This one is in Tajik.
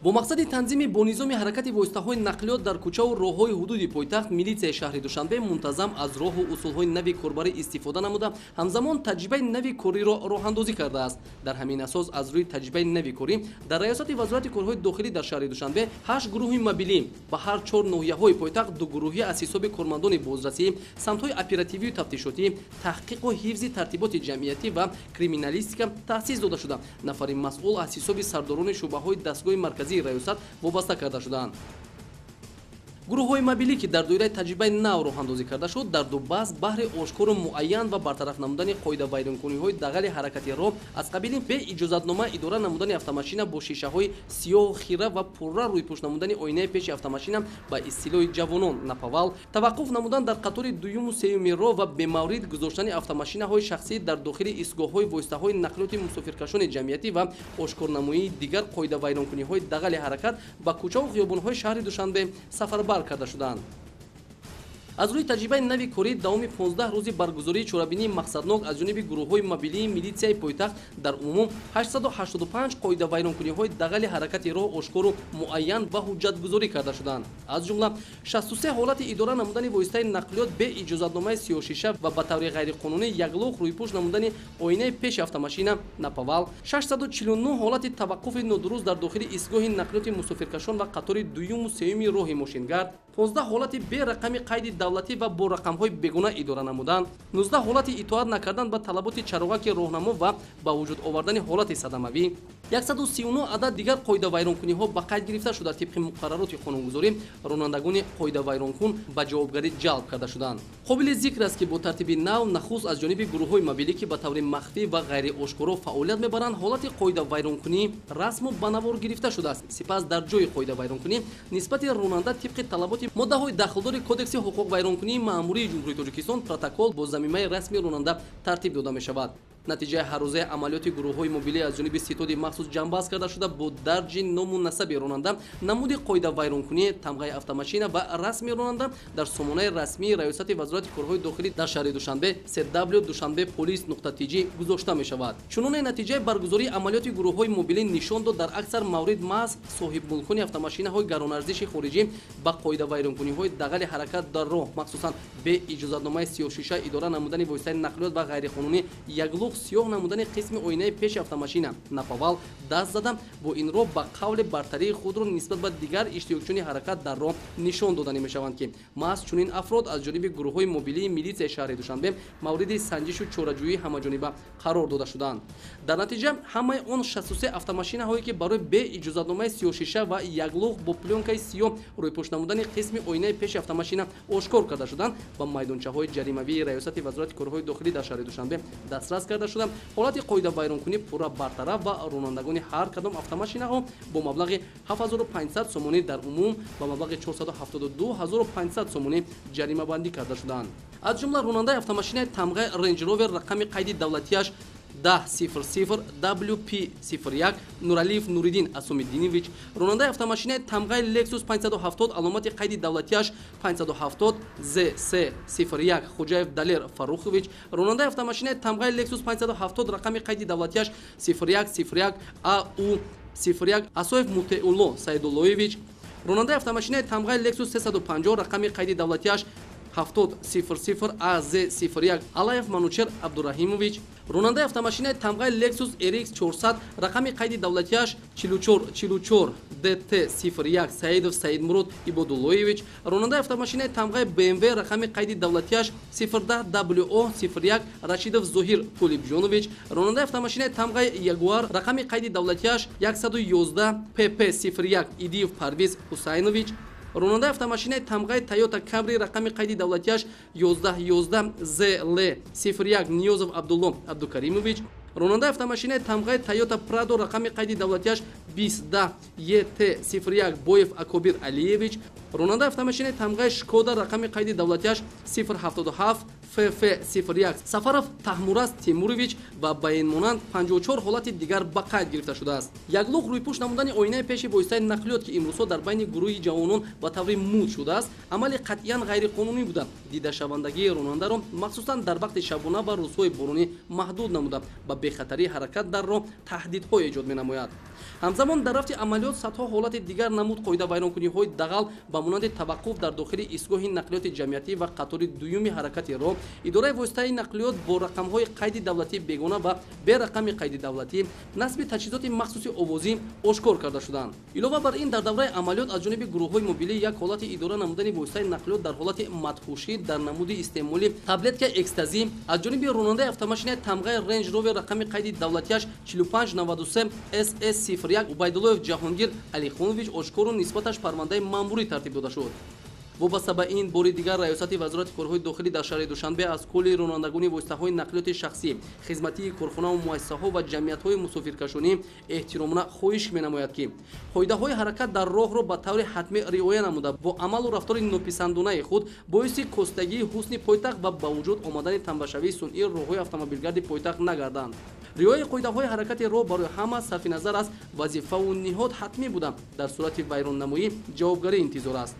Бо мақсади танзими бо низоми ҳаракати воситаҳои нақлиёт дар кӯчаву роҳҳои ҳудуди пойтахт, милитсияи шаҳри Душанбе мунтазам аз роҳу усулҳои нави корбарӣ истифода намуда, ҳамзамон таҷрибаи нави кориро роҳандозӣ кардааст. Дар ҳамин асос, аз рӯи таҷрибаи нави корӣ дар раёсати Вазорати корҳои дохилӣ дар шаҳри Душанбе ҳашт гурӯҳи мобилӣ ба ҳар чор ноҳияҳои пойтахт ду гурӯҳӣ аз ҳисоби кормандони бозрасӣ, самтҳои оперативию тафтишотӣ, таҳқиқу ҳифзи тартиботи ҷамъиятӣ ва криминалистика таъсис дода шуда, нафари масъул аз ҳисоби сардорони шӯъбаҳои дастгоҳи марказии раёсат вобаста карда шудаанд. Гурӯҳҳои мобилӣ, ки дар доираи таҷрибаи нав роҳандозӣ карда шуд, дар ду баст баҳри ошкору муайян ва бартараф намудани қоидавайронкуниҳои дағали ҳаракати роҳ аз қабили беиҷозатнома идора намудани автомашина бо шишаҳои сиёҳу хира ва пурра рӯйпӯш намудани оинаи пеши автомашина, ба истилоҳи ҷавонон наповал, таваққуф намудан дар қатори дуюму сеюми роҳ ва бемаврид гузоштани автомашинаҳои шахсӣ дар дохили истгоҳҳои воситаҳои нақлиёти мусофиркашони ҷамъиятӣ ва ошкорнамоии дигар қоидавайронкуниҳои дағали ҳаракат ба кӯчаву хиёбонҳои шаҳри Душанбе сафарбар карда шуданд. Аз рӯи таҷрибаи нави корӣ, давоми 15 рӯзи баргузории чорабинии мақсаднок аз ҷониби гурӯҳҳои мобилии милитсияи пойтахт дар умум 885 қоидавайронкуниҳои дағали ҳаракати роҳ ошкору муайян ва ҳуҷҷатгузорӣ карда шуданд. Аз ҷумла 63 ҳолати идора намудани воситаи нақлиёт бе иҷозатномаи сиёҳшиша ва ба таври ғайриқонунӣ яклух рӯйпӯш намудани оинаи пеши автомашина наповал, 649 ҳолати таваққуфи нодуруст дар дохили истгоҳи нақлиёти мусофиркашон ва қатори дуюму сеюми роҳи мошингард, 15 ҳолати бе рақами қайди давлатӣ ва бо рақамҳои бегуна идора намудан, 19 ҳолати итоат накардан ба талаботи чароғаки роҳнамо ва ба вуҷуд овардани ҳолати садамавӣ, 139 адад дигар қоидавайронкуниҳо ба қайд гирифта шуда, тибқи муқаррароти қонунгузорӣ ронандагони қоидавайронкун ба ҷавобгарӣ ҷалб карда шуданд. Қобили зикр аст, ки бо тартиби нав нахуст аз ҷониби гурӯҳҳои мобилӣ, ки ба таври махфӣ ва ғайриошкоро фаъолият мебаранд, ҳолати қоидавайронкунӣ расму ба навор гирифта шудааст. Сипас дар ҷои қоидавайронкунӣ нисбати ронанда тибқи талаботи моддаҳои дахлдори Кодекси ҳуқуқвайронкунии маъмурии Ҷумҳурии Тоҷикистон протокол бо замимаи расми ронанда тартиб дода мешавад. Натиҷаи ҳаррӯзаи амалиёти гурӯҳҳои мобилӣ аз ҷониби ситоди махсус ҷамъбаст карда шуда, бо дарҷи ному насаби ронанда, намуди қоидавайронкунӣ, тамғаи автомашина ва расми ронанда дар сомонаи расмии раёсати Вазорати корҳои дохилӣ дар шаҳри Душанбе cw.dushanbepolice.tj гузошта мешавад. Чуноне натиҷаи баргузории амалиёти гурӯҳҳои мобилӣ нишон дод, дар аксар маврид маҳз соҳибмулкони автомашинаҳои гаронарзиши хориҷӣ ба қоидавайронкуниҳои дағали ҳаракат дар роҳ, махсусан бе иҷозатномаи сиёҳшиша идора намудани воситаи нақлиёт ва ғайриқонунӣ яклух сиёҳ намудани қисми оинаи пеши автомашина наповал даст зада, бо ин роҳ ба қавли бартарии худро нисбат ба дигар иштирокчиёни ҳаракат дар роҳ нишон доданӣ мешаванд, ки маҳз чунин афрод аз ҷониби гурӯҳҳои мобилии милитсияи шаҳри Душанбе мавриди санҷишу чораҷӯии ҳамаҷониба қарор дода шуданд. Дар натиҷа ҳамаи он 63 автомашинаҳое, ки барои бе иҷозатномаи сиёҳшиша ва яклух бо плёнкаи сиёҳ рӯйпӯш намудани қисми оинаи пеши автомашина ошкор карда шуданд, ба майдончаҳои ҷаримавии раёсати Вазорати корҳои дохилӣ дар шаҳри Душанбе дастрас карда шуда, ҳолати қоидавайронкунӣ пурра бартараф ва ронандагони ҳар кадом автомашинаҳо бо маблағи 7500 сомонӣ, дар умум ба маблағи 472 500 сомонӣ ҷаримабандӣ карда шуданд. Аз ҷумла ронандаи автомашинаи тамғаи Range Rover рақами қайди давлатиаш 1000 WP 01 Нуралиев Нуриддин Асомиддинович, ронандаи автомашинаи тамғаи Lexus 570 аломати қайди давлатиаш 570 ZC 01 Хоҷаев Далер Фаррухович, ронандаи автомашинаи тамғаи Lexus 570 рақами қайди давлатиаш 01 01 AU 01 Асоев Мутеулло Саидуллоевич, ронандаи автомашинаи тамғаи Lexus 350 рақами қайди давлатиаш 70 00 AZ 01 Алаев Манучер Абдураҳимович, ронандаи автомашинаи тамғаи Lexus RX 400 рақами қайди давлатиаш 44 44 DT 01 Саидов Саидмурод Ибодуллоевич, ронандаи автомашинаи тамғаи BMW рақами қайди давлатиаш 010 WO 01 Рашидов Зоҳир Толибҷонович, ронандаи автомашинаи тамғаи Ягуар рақами қайди давлатиаш 111 PP 01 Идиев Парвиз Ҳусайнович, ронандаи автомашинаи тамғаи Toyota Camry рақами қайди давлатиаш 11 11 ZL 01 Ниёзов Абдулло Абдукаримович, ронандаи автомашинаи тамғаи Toyota Prado рақами қайди давлатиаш 20 ET 01 Боев Акобир Алиевич, ронандаи автомашинаи тамғаи Шкода рақами қайди давлатиаш 077 ФФ 01 Сафаров Таҳмураз Темурович ва ба ин монанд 54 ҳолати дигар ба қайд гирифта шудааст. Яклух рӯйпӯш намудани оинаи пеши воситаи нақлиёт, ки имрӯзҳо дар байни гурӯҳи ҷавонон ба таври муд шудааст, амали қатъиян ғайриқонунӣ буда, дидашавандагии ронандаро махсусан дар вақти шабона ва рӯзҳои боронӣ маҳдуд намуда, ба бехатарии ҳаракат дар роҳ таҳдидҳо эҷод менамояд. Ҳамзамон дар рафти амалиёт садҳо ҳолати дигар намуд қоидавайронкуниҳои дағал ба монанди таваққуф дар дохили истгоҳи нақлиёти ҷамъиятӣ ва қатори дуюми ҳаракати роҳ, идораи воситаи нақлиёт бо рақамҳои қайди давлатии бегона ва берақами қайди давлатӣ, насби таҷҳизоти махсуси овозӣ ошкор карда шуданд. Илова бар ин, дар давраи амалиёт аз ҷониби гурӯҳҳои мобилӣ як ҳолати идора намудани воситаи нақлиёт дар ҳолати мадҳушӣ дар намуди истеъмоли таблетка экстазӣ аз ҷониби ронандаи автомашинаи тамғаи Range Rover рақами қайди давлатиаш 4593 SS 01 Убайдуллоев Ҷаҳонгир Алихонович ошкору нисбаташ парвандаи маъмурӣ тартиб дода шуд. Вобаста ба ин, бори дигар Раёсати Вазорати корҳои дохилӣ дар шаҳри Душанбе аз кулли ронандагони воситаҳои нақлиёти шахсӣ, хизматии корхонаву муассисаҳо ва ҷамъиятҳои мусофиркашонӣ эҳтиромона хоҳиш менамояд, ки қоидаҳои ҳаракат дар роҳро ба таври ҳатмӣ риоя намуда, бо амалу рафтори нописандонаи худ боиси костагии ҳусни пойтахт ва ба вуҷуд омадани тамбашавии сунъии роҳҳои автомобилгарди пойтахт нагарданд. Риояи қоидаҳои ҳаракати роҳ барои ҳама сарфи назар аз вазифаву ниҳод ҳатмӣ буда, дар сурати вайроннамоӣ ҷавобгарӣ интизор аст.